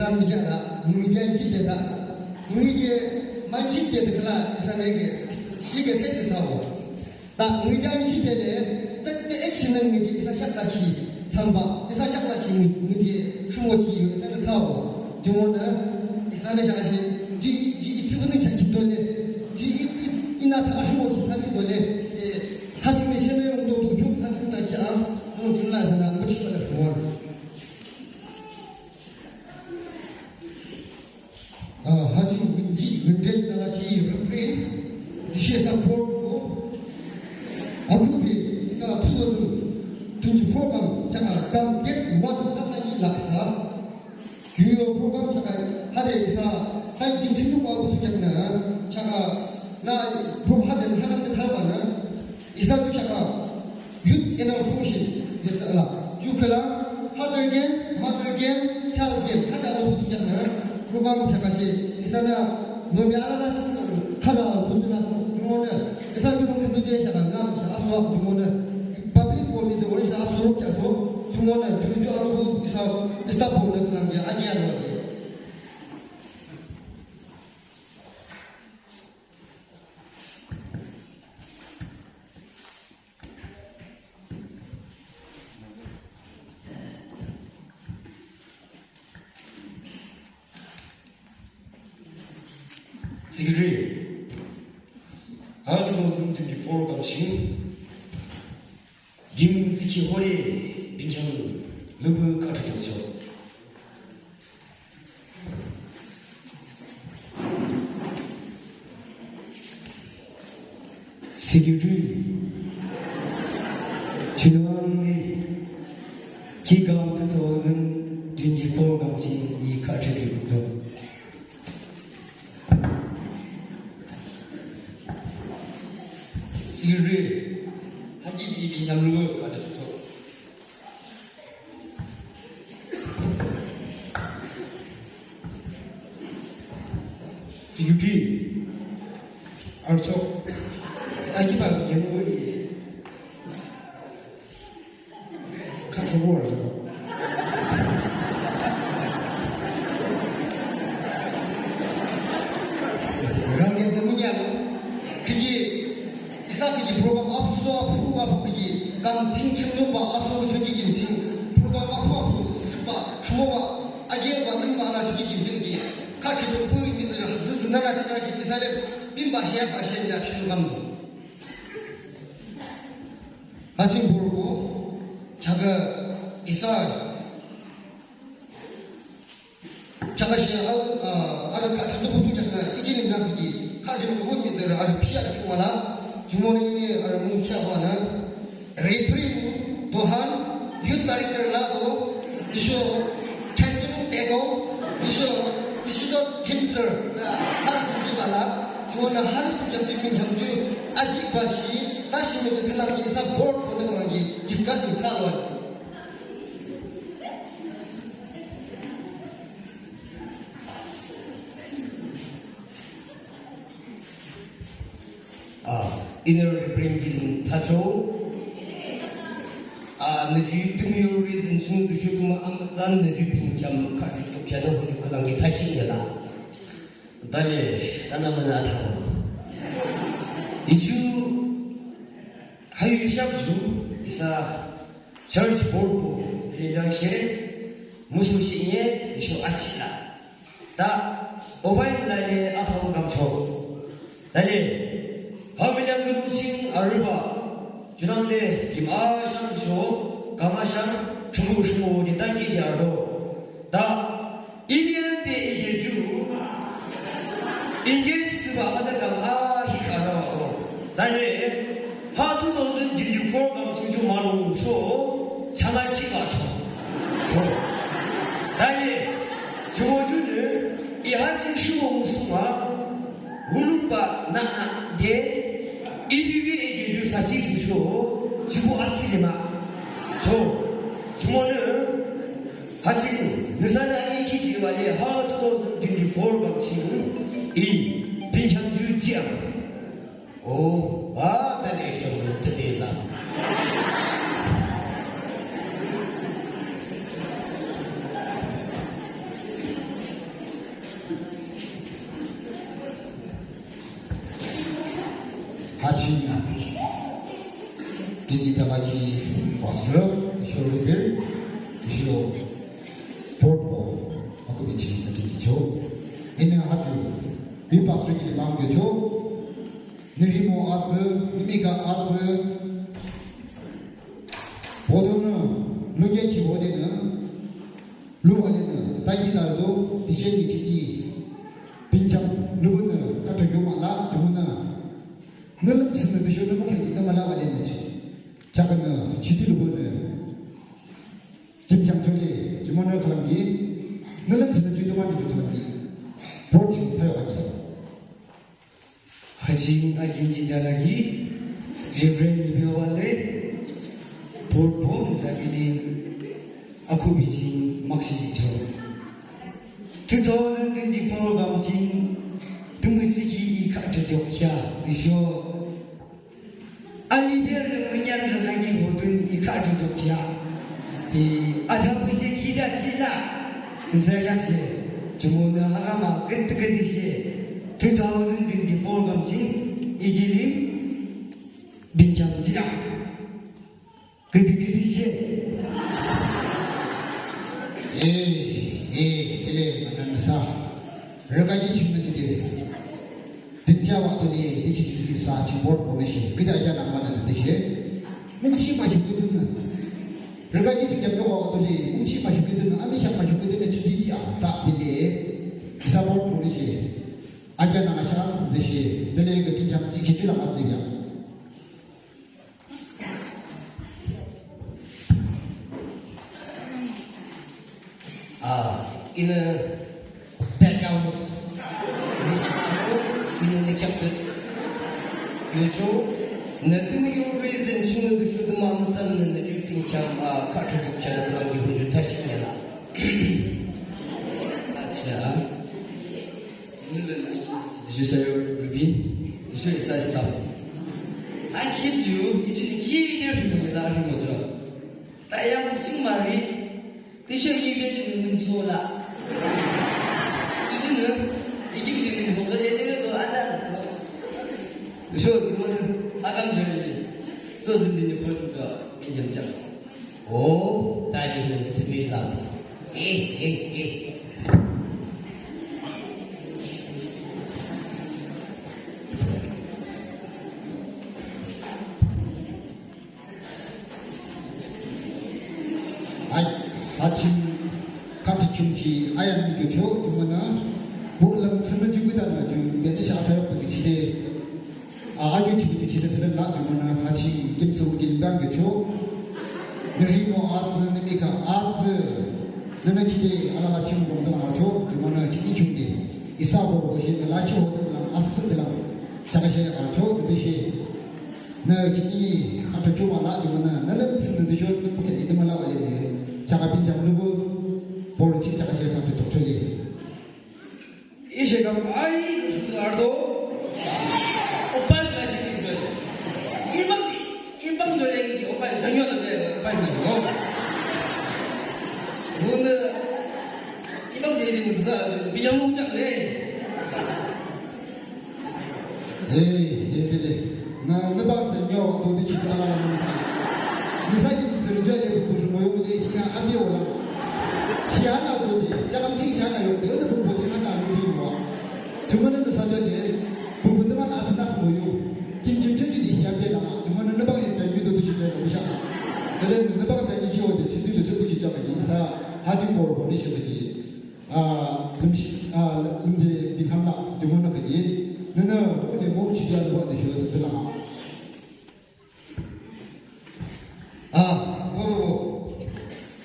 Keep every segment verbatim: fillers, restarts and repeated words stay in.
Isa mükheahlah, ngüde anchipeda, ngüde manchipeda khülang isanü ke, shikhe sede thsao. Tha ngüde anchipede, tha, tha action ngüde isa kheahlachih thsambah, isa kheahlachih ngü, ngüde rhimokhi yo isanü thsao. Jumonü, isanü kheaküshe, ju, ju isipünü chachidole, ju i, i, inü tha rhimokhi tha midole, e, ha ching de shenü yungdo du yu, ha ching de kheah, mung ching la isanü, müchibah la rhimor. Ah, ha ching wünji, wünji nü la chi referee, tüshe isa board ko. Akhuhbe isa two thousand twenty-four kam chaka kam date one tang la ni la isa. Junior program chaka hade isa, ha ching ching wa ko su chaka na, chaka na pro hade hade hade na. Isa ju chaka, youth inner function, jesa la. Ju khülang, father game, mother game, child game, hade alo su chaka, program chaka she, isanü, no mi ala la sin, hade alo su chaka, jumonü, isa ju no su chaka, nam chaka, aso jumonü, public ko mi se, ori sa aso, aso, jumonü, ju ju alo, isa, isa po na khülang ya, ani alo. Secretary, ha two thousand twenty-four kam ching, Kim Ziki Hori, Binchang, Nubu Katu Kimso. Secretary, Chinwang ni, Kikam two thousand twenty-four kam ching i Katu Kimso. Secretary, haki bi bi nyamlu ka da tuto. Secretary, archo, haki ba nyamlu. Khatro bo archo. Ranggen de münyan, khidi, isa khidi program apsu apsu apsu khidi, kam ching ching lu ba apsu ching khidi ching, program apsu apsu, sik ba, shmo ba, age ba, lim ba la ching khidi ching khidi, khachi to pui mi zara, zi zi nara ching khidi, isa le, bim ba shia ba shia ya ching kam. Haching burgo, chaga, isa, Chaka shi, ah, ah, arü kha chatu busu chakna, ikini na kiki, kha jino ko mi zara, arü pia ko mala, jumoni ini, arü mung kia bana, Reverend Dohan, Youth Director la ko, isho, Tanjung Tego, isho, isho Kimser, na, har kuji bala, jumona har su jam ju min jam ju, aji bashi, tashi mi khülang ki, isa board ko na khülang ki, discussion sa lo. Ah, inner Reverend Gin Tacho. Ah, nü ju tümü yo reason sunu du shu kuma am zan nü ju pin kyam ka ju kyam da hu ju khülang ki tashi yala. Dale, dana mana tha. Ichu, hayu shap ju, isa, Church board ko, lilang shere, musu shi nye, isho achi la. Ta, obai la le, athaw kamcho. Dale, ha milyang gulung sing aruba, junang le, kim a shang sho, kama shang, shumu shumu, de tangi de ardo. Ta, Indian pe ike ju, English suba hada kam a hik ara wa to. Dale, ha two thousand twenty-four kam ching ju malung sho, chama chi ba sho. Sho. Dale, ju ju ne, i ha sing shu mo suma, wulung ba na na de, ibi bi ike ju sa chi su sho, ju bu a chi de ma. Sho, ju mo ne, Haching, nüsa na i ki ji wa le ha two thousand twenty-four kam ching, i, pinchang ju jiang. O, ba, ta le shong, ta le la. Ching, kinji taba ki pastor, tüsho reverend, tüsho board bo, akhubi ching kinjicho. Inü haju, bi pastor ki limang kecho, nü rhimo atsü, nü mika atsü, bodonü, lunye ki bodenü, lubalenü, tagi dalo, tüshe nü kiti, bincham, lubunü, kata yuma la, jumunü, nü lümsünü tüsho nü mukhe ki nü mala balenü chi. Chakanü, chiti lubunü, kimcham chole, jumunü khalam ki, nü lümsünü chi jumunü ju khalam ki. Board ching tayo aki. Hajing aginji dalagi, Reverend Nibiwale, board bo zagili, akhubi ching makshijicho. Two thousand twenty-four bam ching, tümüsiki i kha tejok kya, tüsho. Aliber münyan rangagi hotun i kha tejok kya. I, atha püshe kida chila. Zeryak she, jumonü hagama gıt gıt she, two thousand twenty-four bam ching, igilim, bincham jira. Gıt gıt she. Eh, eh, tele, manan sa. Rüka ji ching na tele. Dincha wa tele, dikhi ching sa, ching board bo ne she. Gıt aja na manan de she. Mungchi ma shi gıt na. Rüka ji ching jam yo wa tele, mungchi ma shi gıt na, ami shak ma shi gıt na, chudi ji a, ta tele. Isa board bo ne she. Aja na sha, de she. Tele gıt dincha, ji khe chula ma ji ya. Ah, inü background. Inü ne captain. Yucho, ne tümü yo reason ching ne dushu tümü amütsan ne ne ju pincham, ah, kha tejok kya ne tümü yo ju tashi ne la. Acha. Nulun akin, tüsho sayo Rubin, tüsho isa staff. Akin ju, ijin ki de ri mo da ri mo jo. Taya kuching mari, tüsho ibe ju mun chola. Ijin ne, ijin ju mun ho de de do aja. Tüsho ju mun agam jo ni. So sun din ko ju ga, ijin ja. O, tani nü tümü la. Eh, eh, eh. Ay, hachim, katichim ki, ayan mi götüyor, kumana, bu lam sınırcı bu da na, cüm, bende şey atayok bu tüchide. A, ayu chiki chiki de tele la, jumonü hachi kimsu gilbang ge cho. Nü rhimo atsü, nü mika atsü. Nünü kide alala chim gong dang cho, jumonü kide chungde. Isa bo bo shi nü la cho de lang, asü de lang. Shaka she a cho de shi. Nü kide atü cho ma la, jumonü nü lem sü nü de cho, nü puke de ma la wa le de. Shaka bin jam lu bu. Bor chi shaka she ka tok cho le. Ishe kam ai ardo. Opal la jini jole. Imam, imam jole ki opal janyo la de opal la no. Bunda imam jini musa biyang jang ne. Hey, hey, hey, hey. Na, na ba zan yo, to di chita la, na. Ni sa ki zan yo, ko mo yo de, ya, abi yo la. Ya na so de, ja kam chi ya na yo, de, de, ko chi na na ni mo. Jumonü na sa de, ko ko de ma na sa na mo yo. Kim kim chi chi de ya be la. Jumonü na ba ya ja yo to di chita la, ya. De, na ba ja ni yo de, chi de so de ja ni sa. Ha chi ko ko ni shi de. A, limshi, a, limde binham la, jumonü kadi, nünü, o le mo chi ya lo de shu de la. A, wo, wo, wo.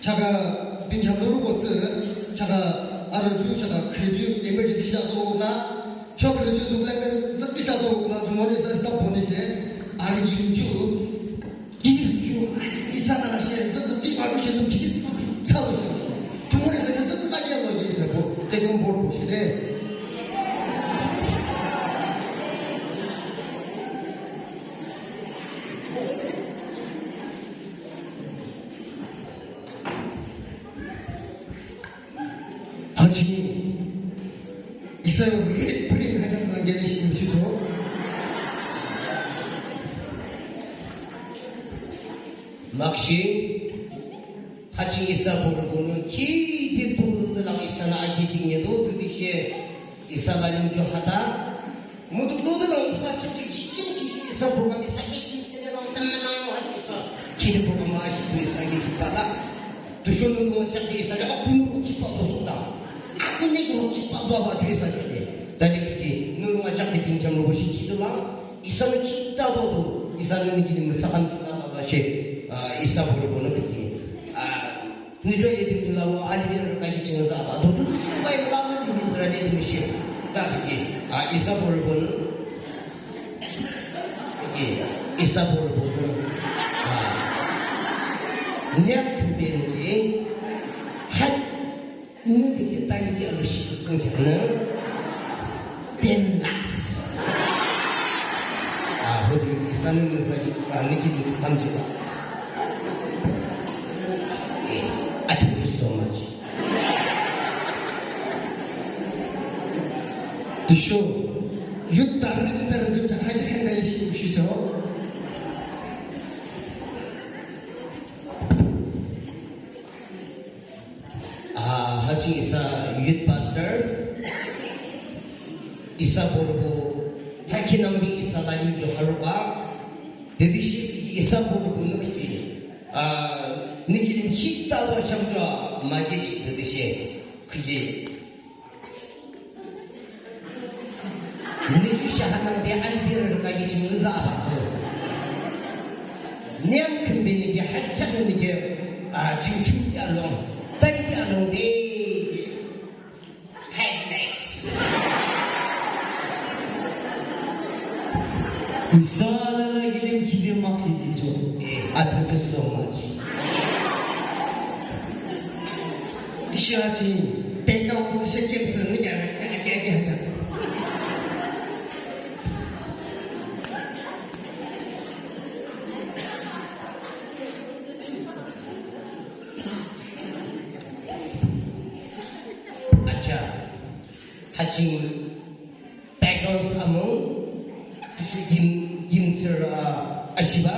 Chaka binham lo wo se, chaka, a, ju, chaka, kre ju, emergency sha so na, chok kre ju, zo la, zak sha so na, jumonü sa stop pon she, a, lim ju. Give you, isa na la she, sa sa ti ma lu she, lu ki ti sa lu she. Tomorrow sa sa sa sa ya lo ye sa ko, te kon bor ko she de. Hachi. Isa yo ri, ri, haja sa gele shi, shi so. Makshe, ha ching isa borübonü ki de tu de lang isanü agi ching ye do de she, isa lalim ju hata. Mutuk lo de lang isa ki ching ching ching ching isa program isa ki ching sene lang tem lang ha de isa. Ki de program ha ki tu isa ki ki pala. Tu shonu lo chak de isa de aku nu ki pa to suda. Aku ne ko ki pa do ba ju isa ki. Dali ki nu lo chak de tin jam lo shi ki de lang. Isanü ki ta do do. Isanü ni ki de sa kan ta ba she. Ah, isa borübonü ki. Ah, Nüjo yedim nila wo alidir kagi ching za ba. Dodo tu sing bai mula mula ni Israel yedim shi. Ta ki, ah, isa borübonü. Ki, isa borübonü. Ah. Nyak kümbe nüke. Hat. Nüke tangi alu shi kung kya na. Ten lakhs. Ah, hoji isanü nüsa, ah, niki nüsa tamji la. Eh, I thank you so much. Tüsho, youth director ju ta haji handle shi shi cho. Ah, ha ching isa youth pastor, isa borübo, thakhi nangde isa lalim ju haruba, dedi shi isa borübo nükhi, ah, nüki lim chita wa shamjua, magi chik dedi shi, khuye. Nüju shahanangde alidir kagi ching za ba do. Niyam kümbe nüke hachak nüke, ah, ching ching ki along, tan ki along de. Head next. Isa la la gilim kide mak si jijo. Eh, I thank you so much. Disha chi, teka ufu disha kemsa ni kya, kya, kya, kya, kya. Acha, ha ching Pagos amung, tüsho yim, yimtsüra, ah, ashiba.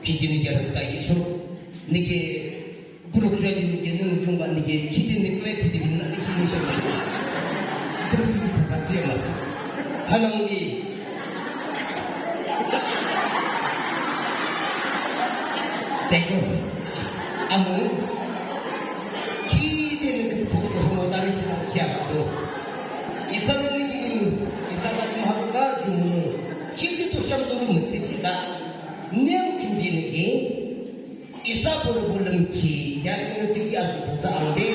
Khikhi nüke rükta yisho. Nüke guruk jua nüke nung jungba nüke khikhi nüke wet sidi bin na nüke nung shaba. Terus sidi papa jemas. Hanang ni. Pagos. Amung. Khide nüke pukto somo dari chila kia ba do. Isa nüke, isa nüke maharuka jumu. Khide to sham duru mütsitsita. Niyam kümbe nüke. Isa borübo lümkhi. Ya ching nüke ya su ta ambe.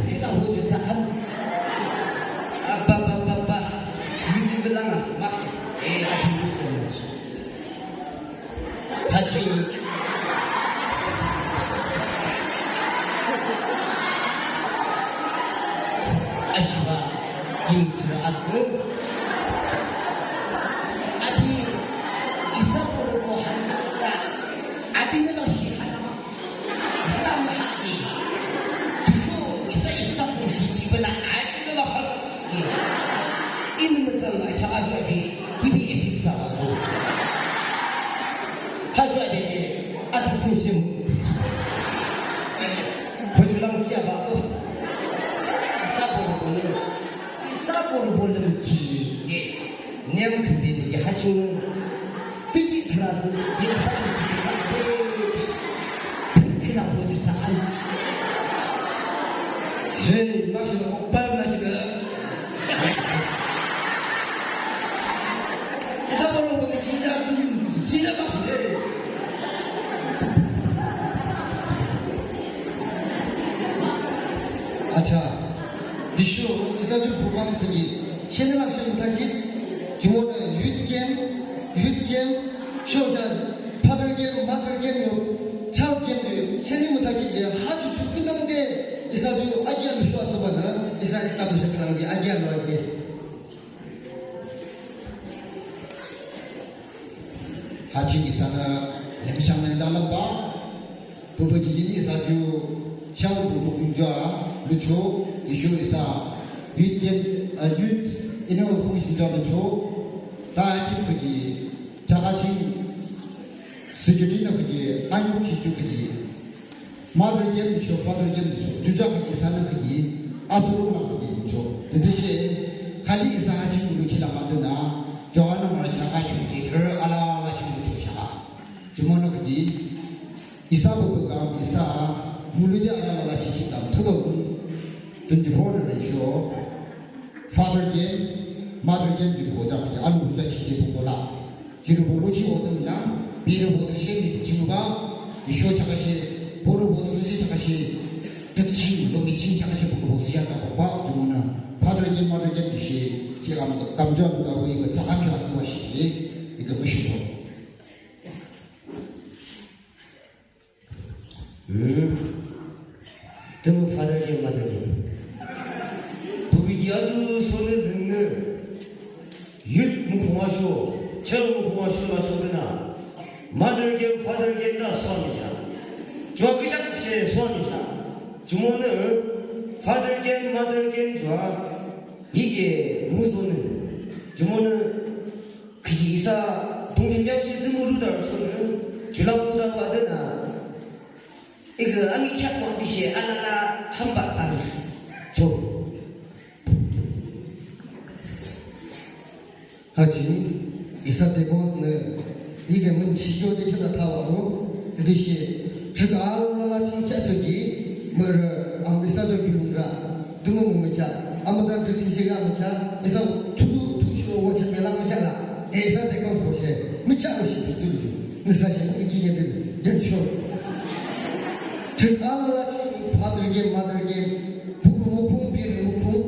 Khila ho ju sa am. Ba, ba, ba, ba. Yuji belanga. Maksi. Eh, I thank you so much. Hachi. Ashiba, yimtsüra atü. Abi, isa borübo hanakta. Abi nüla shi hanama. Isa mahaki. Tüsho, isa isa borübo shi chibela. Abi nüla hanaki. Ini mütsang la, kya ashabi. Kibi epic sa ba do. Hasha de, ati tsinshim. Pochulang kia ba do. Isa borübo lüm. Isa borübo lümkhi de. Niyam kümbe nüke ha ching. Tiki thara tsu. Ye sa nüke. Kina pochu sa an. Hey, mashi na okpa na kina. Isa borübo ni kina, kina bak. Acha, disho, isa ju program thagi, channel action thagi, jumonü youth camp, youth camp, shoja, father camp, mother camp yo, child camp yo, channel mo thagi de, ha ju ju kinang de, isa ju agia lo shwa sabana, isa establish kinang de, agia lo agia. Hachi isanü lemshang nangde lamba, bubu jijini isa ju chao bubu kunjua lucho, isho isa youth, uh, youth annual function jua lucho, ta hachi buji, chakachi, Security nü khüki, anyokhi ju khüki, mother game tüsho father game tüsho, juja khüki isanü khüki, asürü lang khüki ju. Tütüshe, khali isa ha ching ulu chila mandü na, Joanna mara cha ha ching ki, thürü alala ching ulu chosha. Jumonü khüki, isa bubugam, isa, mulüde alala shishigam, two thousand twenty-four nü rensho, father game, mother game ju boja khüki, alu boja khüki bubola. Jurübo lochi odem lang, birübo süshe mi chingba, isho chakashe, borübo süshe chakashe, tütching, lomi ching chakashe, borübo süshe ya chakba, jumonü, father game, mother game tüshe, ki kam, kamjo anu da wi, ka chakam chakam chwa shi, ika mishu so. Hmm. Tümü father game, mother game. Tübüki adu sonü düngnü. Youth mukhunga sho, chel mukhunga sho la sho dünü. Mother game, father game da soamija. Jua kishak she soamija. Jumonü father game, mother game jua. Hige musonü. Jumonü Khüki isa dunglim yangshi tümü ludarü chonü, julang ludarü adünü. Ika ami chak wang tüshe alala hamba tan. Cho. Hachi, isa deacons nü, ika mün shikyo de kya thawa do, tüshe, chik alala ching kya soki, mür, am isa do gülung ra. Tümü mümükheah, amütsan tüksisi amükheah, isa tutu tutu obo chekmela mükheah la, e isa deacon boshe, mükheah boshe tutu, nüsa she ni iki nge tülu, yan sho. Tük alala ching father game, mother game, buku mukung, bir mukung,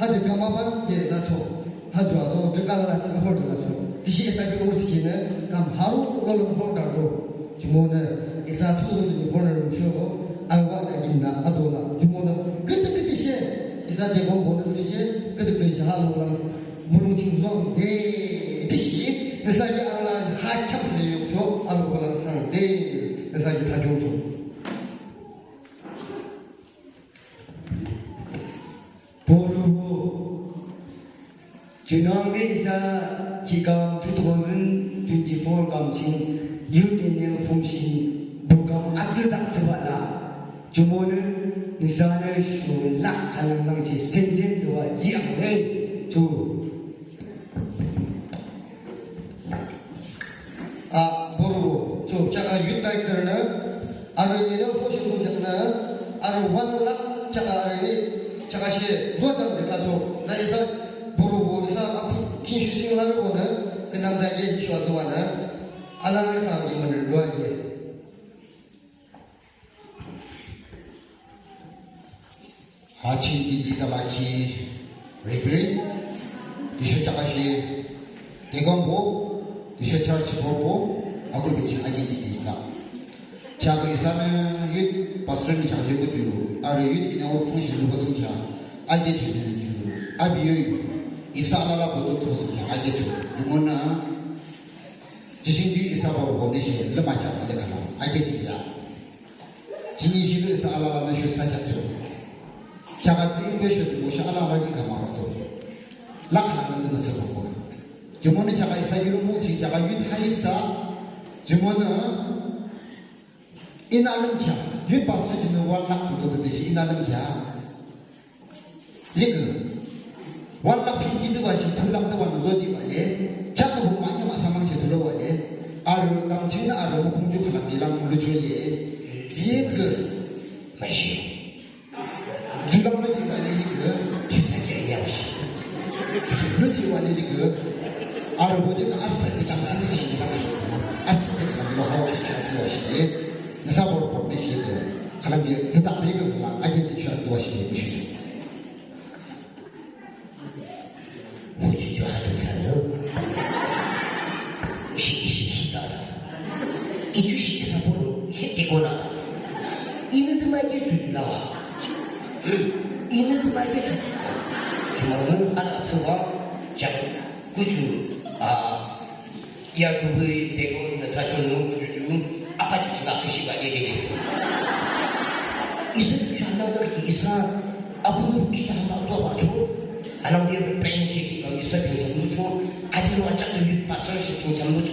hadi kamaban de laso, hadi ado, tük alala ching hor de laso. Tüshe isa ki osi kine, kam haru, lolo hor dardo. Jumonü isa thuzü ni hor na rungsho, alwa da gimna adola. Jumonü kütü kütü she, isa de bon bonus she, kütü kütü she ha lo lang, murung ching zong de, tüshe, isa ki ala ha cham se yok so, alo lang sang de, isa ki thajong so. Borübo, junangde isa ki kam two thousand twenty-four kam ching youth annual function program atsüdak tsübala. Jumonü nüsanü shu lak khalang lang chi sensen tsüba jiang de ju. A, borübo, so, kya ka youth director nü, arü annual function song kya nü, arü one lakh kya ka arü ni, kya ka she, zo chang de ka so, na isa, borübo, isa, a, kin shu ching la ro nü, ke nam da ye shu a zo wa nü, alang re chang di mün lo ye. Hachin inji talaki ripri, tüsho chakashi, deacon bo, tüsho church bo bo, aku bichi aji ji ila. Chaka isanü youth pastor ni chakashi bu ju, arü youth ina wo function lu bo sung cha, aji ju ju, abi yo, isa alala bo do bo sung cha, aji ju, imona, jising ju isa bo bo ni shi, lema cha, le kana, aji ji ila. Jini shi lu isa alala nü shu sa kya cho. Kya ka tsi ibe shu mo sha alala ni kama ba to. La kana nü nü sa ko. Jumonü kya ka isa yuru mo chi kya ka youth ha isa. Jumonü ina lüm kya. Youth pastor jinu one lakh to to de shi ina lüm kya. Yekü, one lakh fifty tu ba shi, two lakh tu ba nü zoji ba le, chaka bu manya ma samang shi tulo ba le, arü tam ching na arü bu kung ju kala bilang lu ju le, yekü, ma shi. Ju lang lu ji ba le yekü, shi ta ke ya shi. Lu ji ba le yekü, arü bu ji na asa ke tam ching shi, asa ke tam lo ha shi, shi, shi. Nüsa bor bor ni shi de, kalam de, zeta de ke la, agency shi zua shi de, shi zua. Huju ju ha de sa lo. Shi, shi, shi da da. Iju shi sa bor, he de ko la. Ina de ma ke ju la wa. Hmm. Ina de ma ke ju. Ju ma lo ala so wa, ja, kuju, a, Ya tubi deacon na thacho nung kujuju, apa ji chila sushi ba ye ye. Isa ju anang da ki isa, abu nu kita hamba tua ba cho, anang dia plan shi ki kami sa bin jam lu cho, abi nu achak tu youth pastor shi bin jam lu cho,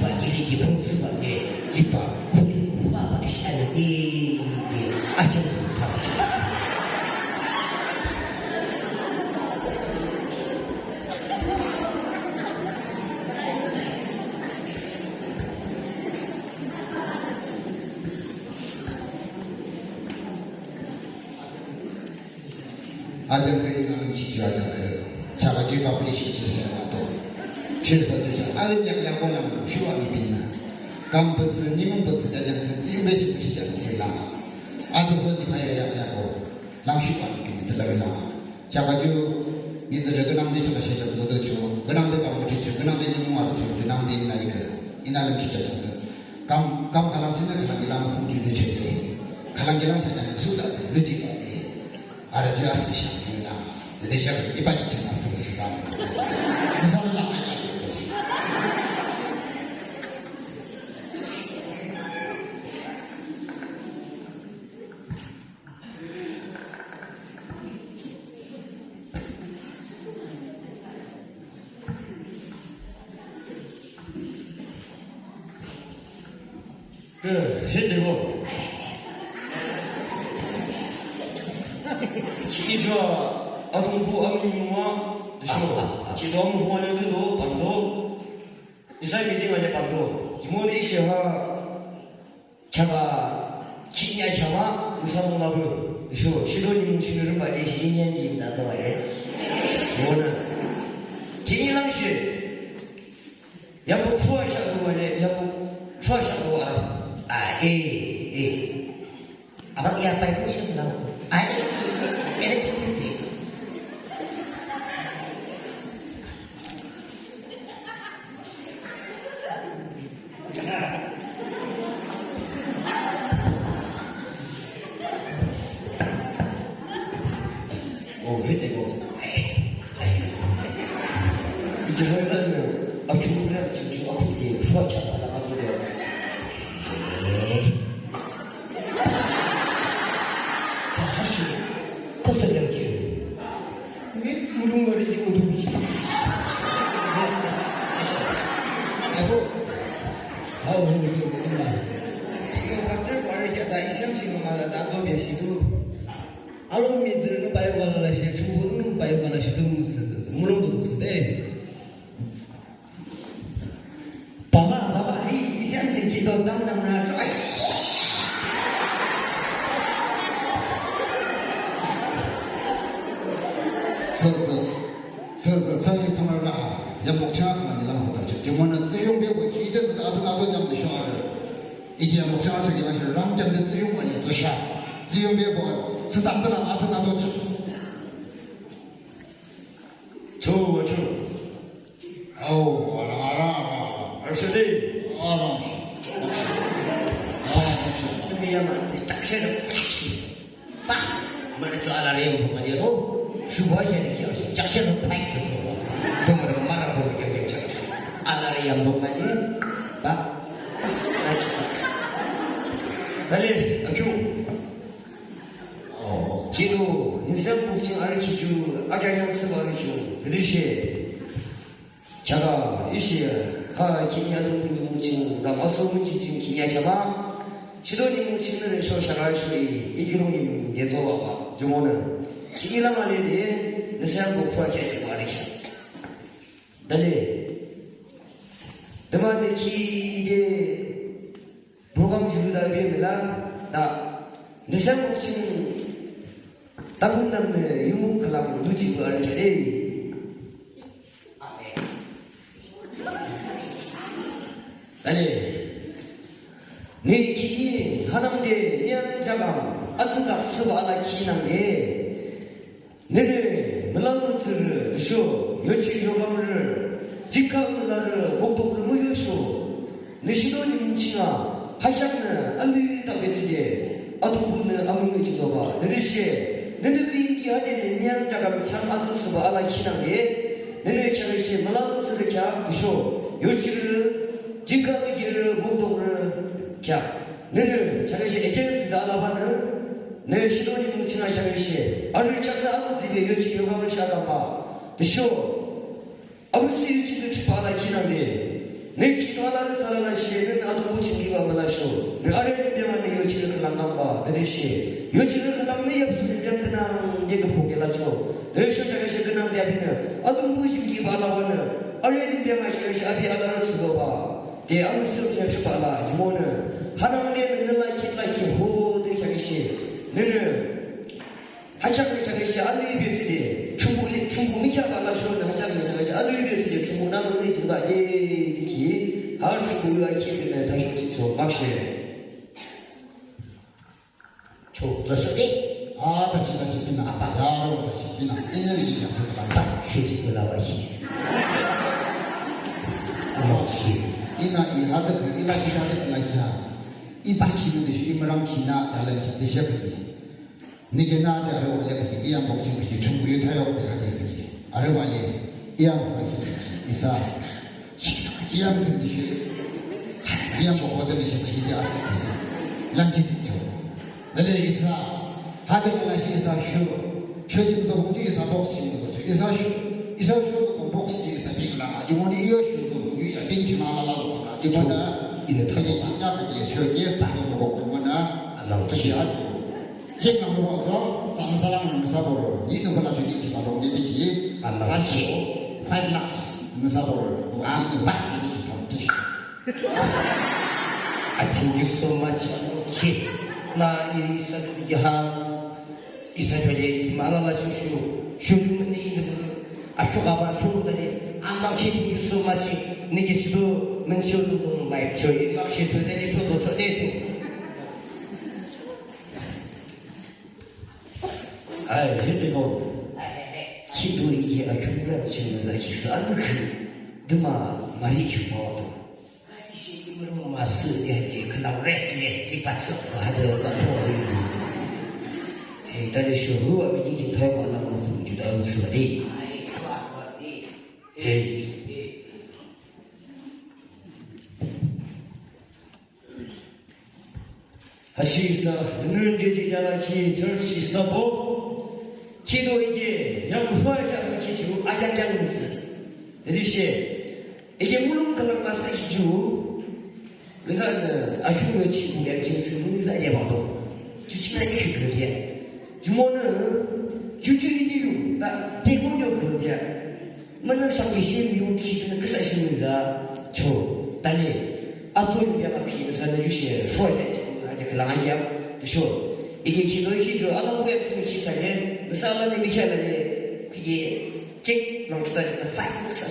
jihbah kilim ki phung thsübah le, jihbah kuchuk kuba ba shi alade de, ajan thsübah. Ajangkü inü nangji ju ajangkü. Chaka ju publish shi he ato. Chesa ju ja. Alin yak yak ko lang shuwa mi binna. Kam petse, nimung petse ajangkü. Zimbe shi shi ja zimbe lang. Ato so ni phaya yak yak ko. Lang shuwa mi binna tela lang. Chaka ju mi zere kenangde chaka shi ja zo de chu. Kenangde kam petse chu. Kenangde nimung ato chu. Kenangde inü ike. Inü lang shi ja chu. Kam, kam kalang sine kalang ilang phung ju de chu de. Kalang ilang shi ja su da de. Lu ji da de. Arü ju asüshe yunang. Tütüshe iba kiching asüshe yunang. Nüsa la la ya. He, he, de bo. Chi ijo, atungpuh amung mung a, tüsho. Chi do amung mung a le do, pang do. Isa meeting a le pang do. Jimo de ishe ha. Chaba, chi nya chaba, nüsa mung a bu. Tüsho, shido nimung shi nü rimba de shi nya ni da do a le. Jimo na. Chi ni lang shi. Yambo shuwa shadu wane, yambo shuwa shadu wa. Ah, eh, eh. Abang ya pai ku shem lau. Ah, eh, eh, eh, eh. Oh, hit the goal. Ije hoi lan ne, a chu ne, a chu, a chu de, shuwa cha, a, a chu de. Sa ha shi, ko sa ya ke. Ni, mulung mari ni, ko du shi. Abo. Hao, ni, ni, ni, ni. Pastor, pare kya da, isam shi ma da, da, zo bia shi du. Alo mi tsü nü payo bala la shi, chungbu nü payo bala shi, tüm sü, sü, sü, mulong tu duk sü de. Baba, baba, ai, isem sü ki do dam dam na, cho, ai. Tsü, tsü. Tsü, tsü, tsü, ni sangla la, ya mokcha kana ni la ho ta, cho, cho, mo na, tsü yong be ko, ki de, tsü, ta, ta, ta, jam de, sho, a, re. Iti ya mokcha shu ki la shi ram jam de tsü yung wa ni tsü sha. Tsü yung be bo tsü tam de la a de na do cha. Cho wa cho. Ao, ara, ara, ara, ara. Ar shi de. Ara shi. Ara shi. Tümi ya ma, de tak shi de flash. Ba, mane cho alari yambo mane to, shubo shene kyo shi, chak shene pai cho cho. Cho mane mara bo kyo kyo chak shi. Alari yambo mane, ba. Dale, achu. Oh, Kido, nüsa mung ching arü ki ju, akheahkheah thsüba arü ju, tütüshe. Kheaka, ishi, ha, khihni Atungpuh nimung ching, kam aso mung ching khihni akheahbah. Shido nimung ching nü resho shaka sho i, i kiulonglim de zobah, jumonü. Khihni lang ale de, nüsa mung khua kheahkheahbah arü ki. Dale. Tümüde ki de program ju da re mela da. Nüsa mung ching takun nam ne yumuk khülang du jihbah arü ki de. Amen. Dale. Nü khihni hanangde nü yang jakam atsüdak thsüba ala ki nangde. Nünü, mülang mütsürü, tüsho, yochirü yokamrü, jikha mülarü, mokbokrü müyosho. Nü shido nimung chinga, ha kheaknü, alih takbe thsüde, Atungpuhnü amüngüh jihbah, tütüshe, nünü binki hade nü nü yang jakam chang atsü thsüba ala ki nangde, nünü kheaküshe, mülang mütsürü kheak, tüsho, yochirü, jikha müyirü, mokbokrü, kheak. Nünü, kheaküshe against thsüde alabanü, nü shido nimung chinga kheaküshe, arü kheaknü amütsübe yochirü yokamrü shakamba. Tüsho, amüsüh yochirü khipala ki nangde. Nü khipala nü thsülalashe, nünü Atungpuh ching kibah mülasho. Nü arü limbe manü yochirü khülang kamba, tütüshe. Yochirü khülang nü yapsu limbe künangde küpü kelacho. Tüsho kheaküshe künangde apinü, Atungpuh ching kibah alabanü, arü limbe ma kheaküshe api alarü thsüdoba. De amüsüh yochirü khipala, jumonü. Hanangde nünü la ki la ki ho de kheaküshe. Nünü. Ha kheaknü kheaküshe alihbe thsüde. Chungbu le, chungbu mükheahbah lasho nü ha kheaknü kheaküshe alihbe thsüde. Chungbu nü mükheahbah de ki. Har chungbu yu a ki nü ta ki cho makshe. Cho, tüsho de. A, tüsho, tüsho, binü. Apa. Yaro, tüsho, binü. Inü liki ya, tüsho, binü. Shuti kula wa shi. Wa shi. Inü i hade, i la ki hade, i la ki ha. I ta ki nü de shi, i mürang ki nü, ya la ki, de shi ki. Nü ki nü de arü wa le ki, i yang bok ching ki, chungbu yu ta yok de hade ki. Arü wa le, i yang bok ki, isa. Chiyam kindi shi, chiyam bokode shi kindi asi. Lam chiti cho. Dale isa, hade kala shi isa shu. Shu jim zo bongji isa box jim zo. Isa shu, isa shu zo box ji isa big la. Jumoni iyo shu zo bongji ya bing chi ma la la zo. Jumada, ine ta. Kaya kaya kaya shu kaya sa zo bok jumana. Alam kaya. Jek nang lo zo, sang salang nang sa bor, yi nung kala chudi chila bor, yi diki, alam. Asyo, five lakhs nang sa bor, ah, yi nung bah, yi diki pang tish. I thank you so much. Shi, na isa ya ha, isa chode, malala shu shu, shu shu ni ni, asyo kaba shu dale, I'm not kidding you so much. Ni ki shu, men shu du life chode, ma shu chode, shu do chode. Ay, hete ko. Kido iye akümrang ching za kisa anı kü. Dima mari kü pa to. Ay, shi imrung ma sü ya ye kena restless di pa sü ha de za cho. Hey, tale shu ru abi di ki thai ma la mo ju da sü di. Hey. Hashi isa, nunun jeje yala ki church isa bo. Kido ige, yang hua ya mu ki ju, aya yang musi. Jadi she, ige mulung kalang masa ki ju. Misa ne, aju ne chi, yang chi musi, misa ye ba do. Ju chi na ike ke ye. Ju mo ne, ju ju ini yu, ta, te ko yo ke ye. Münü sangki shi miyung ki nü küsa shi mü za cho. Tani, ato yu ya ki nü sa nü yu shi shua ya chi nü ha de kala ya. Sho. Ike ki no ki jo ala bu ya chi ki sa ye. Nü sa ala ni mi cha la ye. Ki ye. Check nang ta de five nü sa.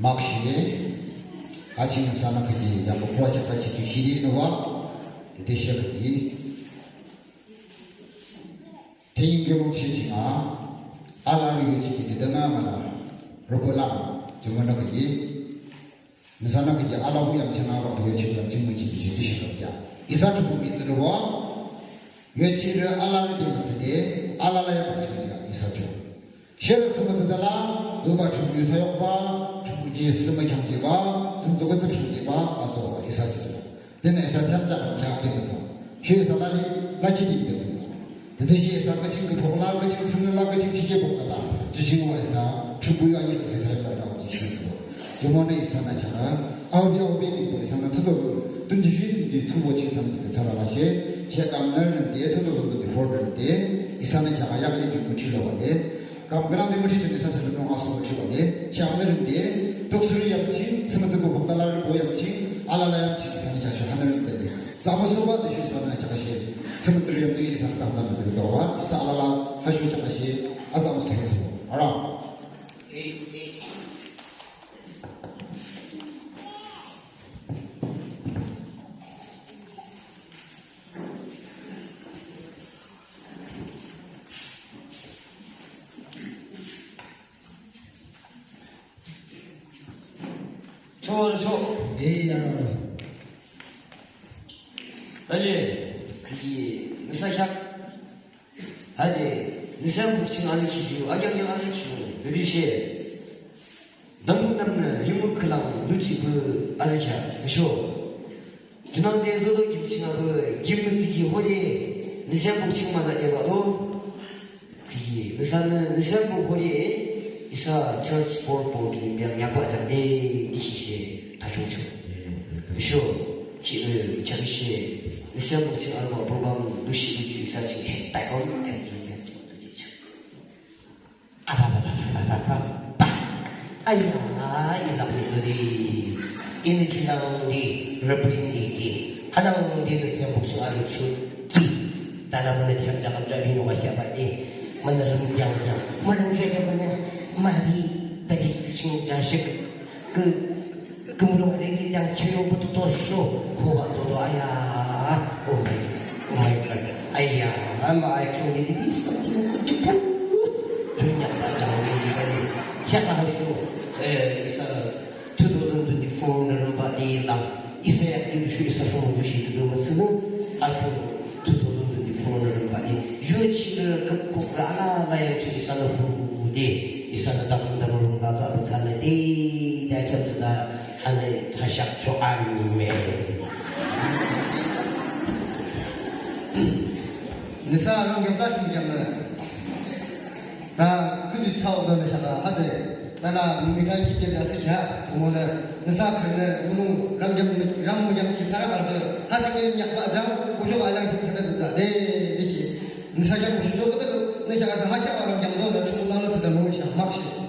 Makshe, ha ching nüsa nü kaki, yambo khua kya kaki tu hiri nü wa, tete she kaki. Thank you, Lord, shi ching a, ala ri yu ching ki de dana mala, roko la, chuma nü kaki. Nüsa nü kaki, ala bu yam ching a, ba bu yu ching yam ching mu ching ki, tete she kaki ya. Isa tu bu mi tsu wa, Yochirü alarü de mütsüde, alala ya mütsüde ya, isa cho. Sherü sümütsüde la, luba chungyu tayokba, chungyu sümü khyangjiba, zünzogü zü khyangjiba, azo isa cho. Tüshe isa thiyam thsakhi kheak de mütsan. She isa lali, lakhi de mütsan. Tütüshe isa küching küpü la, küching thsünü la, küching chike bukla la. Ju ching wa isa, Thrünpuh yu ani küshe thsakhi la sa ju ching küpü. Jumonü isanü thsakhi, audi audi de isanü thüdo, twenty three, twenty two wo ching isanü thsakhi la she, she kam nü ründe, two thousand twenty-four ründe, isanü thsakhi yakli ju müthri la wale. Kam granti müthri ching isa thsakhi nung aso müthri wale. She kam nü ründe, tuksuri yamchi, thsümütsü ko bukla la rübo yamchi, alala yamchi, isanü thsakhi hanü ründe. Tsamusoba tüsho isanü thsakhi she, thsümütsü yamchi isanü tamtam ründe wa, isa alala, hashu thsakhi she, azamusoba. Ara. Cho, cho. Iya. Tale, kiki, nüsa kheak. Hade, nüsa bukching ani kiju, akyam yang ani kiju, duri she. Dam dam nü, yumuk khalang, luchi bu, ani kheak, nüsho. Junangde zodo kim ching a bu, kim nü tiki hode, nüsa bukching maza eba do. Kiki, nüsa nü, nüsa bu hode, isa church board board kim yang yakba jang de, dikhi she, ta chung chung. Sure. Ki, eh, chang she, nüsa bukching alma program, lushi luchi isa ching he, ta kong, eh, eh, eh, eh, eh. Apa, apa, apa, apa, apa, apa. Aya, ilak ni todi. Ini junang di, Reverend Iki. Hanang di nüsa bukching alu chu. Ki. Tana mene tiang jakam jadi no kasya ba di. Mene rem tiang tiang. Mene rem tiang tiang. Mari, tadi kucing jasik. Ke, kemurung reki yang chino betul to sho, koba to to aya. Oh my, oh my God. Aya, ama ai chung ni di bisa di ko di pu. Junya pa jang ni di kali. Siapa hasu, eh, isa two thousand twenty-four na rumba di lang. Isa ya di shu isa shu ju shi di doma sunu. Asu two thousand twenty-four na rumba di. Ju chi ke ke ko la la ya chi isa na hu di. Isa na dam dam rumba za ba za na di. Da kyam za da. Ani thashak cho amen. Nüsa rang yam ta shim yam na. Ta kuju chao da na shaka hade. Ta na mi ga ki ke da se kya. Mo na nüsa kan na mo rang yam rang yam ki ta ra ba se. Ha sa ke nyak ba jang. Ko jo ba jang ki ta da de de ki. Nüsa yam ko jo ko da. Nüsa ka ha kya ba rang yam do na chu na la se da mo sha mak shi.